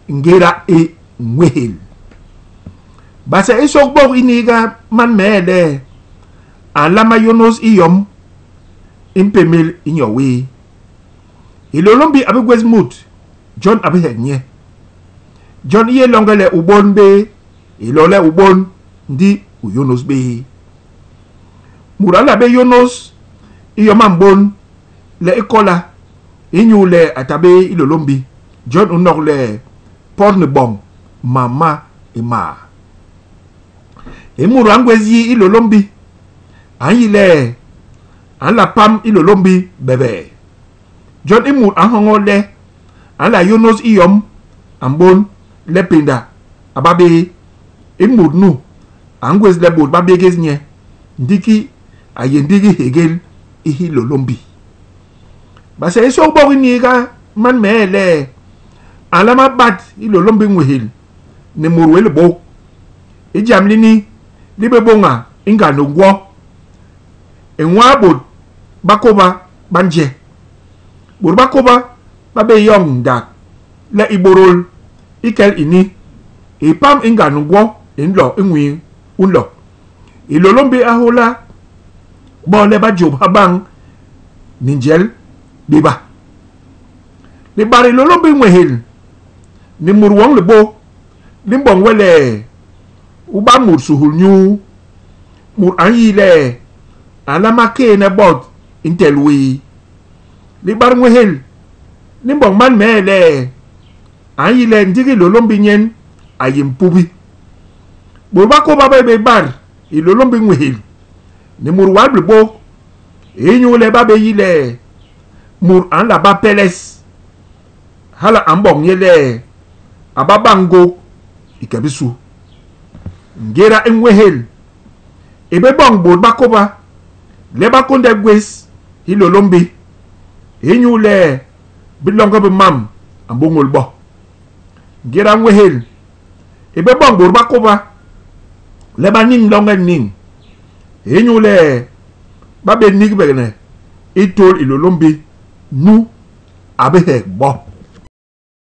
Ngéda i nwéhél. Base i sôkbôk i niiga man mee le a nlama yônôs i yom i mpémél i nyo wéé. Hilôlômbi a bi gwés mut, jon a bi hek nye. Jon i yé longe le u bôn bé iloole u bôn ndi u yônôs bé. Mut a nla bé yônôs i yom a mbôn le i kola inyuule a ta bé Hilôlômbi. Jon u nok le pot ni boñ mam ma i maa. I mut a ngwés yi Hilôlômbi a nyi le a nla pam Hilôlômbi bebee. Jon i mut a nhoñol le a nla yônôs i yom a mbôn le pénda a ba bé, i mut nu a ngwés le bôt ba bégés nye, ndi ki a yé ndigi hégél i Hilôlômbi. Base i sôkbôk i niiga man mee le a nlama bat Hilôlômbi nwéhél ni mut wé libôk. I jam lini li bé bôña i ngand ngwo. I nwaa bôt ba kôba ba nje. Bôt ba kôba ba bé yoñ ndak le i bôdôl i kel ini, i pam i ngand ngwo i nlo i nwii u nlo. Hilôlômbi a hôla bo le ba jôp ha bañ ni njel béba. Libat Hilôlômbi nwéhél ni mut woñ libô li mboñ we le u ba mut suhulnyuu, mut a nyi le a nlama kééne bôt i ntel wéé. Libat nwéhél li mboñ man mee le a nyi le ndigi Hilôlômbi nyen a yé mpubi. Bôt ba kôba ba bé bat Hilôlômbi nwéhél ni mut wap libôk inyule ba bé yi le mut a nla ba peles, hala a mboñ nye le a ba bañ ngôk i ke bisu. Ngéda i nwéhél i bé boñ bôt ba kôba le ba kônde gwés Hilôlômbi inyule biloñge bi mam a mbôñôl bo. Ngéda nwéhél i bé boñ bôt ba kôba le ba niñ loñge niñ inyule ba bé nigbene i tôl Hilôlômbi nu a bi hek bo.